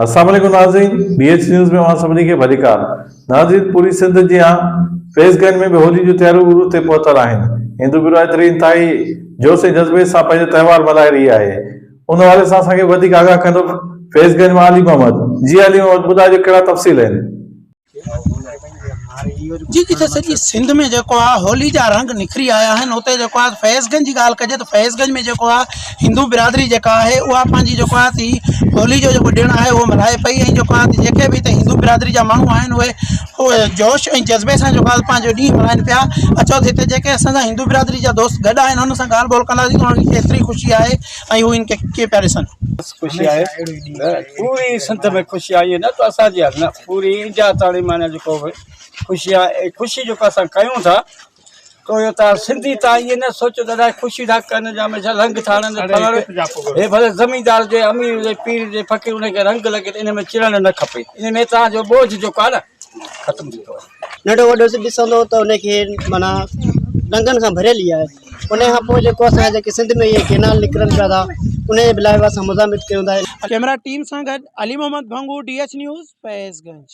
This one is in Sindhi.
السلام عليڪم ناظرين بي ايڇ نيوز ۾ اوهان سڀني کي ڀليڪار ناظرين پوري سنڌ جيان فيض گنج ۾ به هولي جون تياريون عروج تي پهتل آهن هندو برادري انتهائي جوش ۽ جذبي سان پنهنجو تهوار ملهائي رهي آهي ان حوالي سان اسان کي وڌيڪ آگاهه ڪندو فيض گنج مان علي محمد جي علي محمد ٻڌائجو ڪهڙا تفصيل آهن. جي جتي سڄي سنڌ ۾ جيڪو آ هولي جا رنگ نکري آيا آهن اتي جيڪو آ فيض گنج جي ڳالهه ڪجي ته فيض گنج ۾ جيڪو آ هندو برادري جيڪا آهي اها پنهنجي جيڪو آ ٿي هولي جو جيڪو ڏڻ آهي اهو ملهائي پئي ۽ جيڪو آ جيڪي به هتي هندو برادري جا ماڻهو آهن اهي جوش ۽ جذبي سان جيڪو آ پنهنجو ڏينهن ملهائن پيا اچو ته هتي جيڪي اسان سان هندو برادري جا دوست گڏ آهن انهن سان ڳالهه ٻولهه ڪنداسين ته انهن کي ڪيتري خوشي آهي ۽ هو ان کي ڪيئن پيا ڏسن. خوشي آهي پوري سنڌ ۾ خوشي آهي ائين نه ته اسان جي آهي نه پوري انڊيا تاڻي معنيٰ جيڪو به خوشي آهي خوشي جيڪو اسان ڪيون ٿا تو اهو تان سنڌي تان ائين نه سوچو ته الائي خوشي ٿا ڪن يا هميشه رنگ ٿا هڻن فلاڻو هي ڀلي زميندار هجي امير هجي پير هجي فقير ان کي رنگ لڳي ته ان ۾ چڙڻ نه کپي ان ۾ تان جو بوجه جيڪو آهي نه ختم ٿي ٿو وڃي. ننڍو وڏو ڏسندو ته ان کي معنيٰ رنگن کان ڀريل ئي آهي ان کان پوء جيڪو اسان جي جيڪي سنڌ ۾ اهي ڪينال نڪرن پيا ٿا ان جي لاء به اسان مزاحمت ڪيون ٿا. ڪئميرا ٽيم سان گڏ Ali Muhammad Bhangu D H news Faiz Ganj.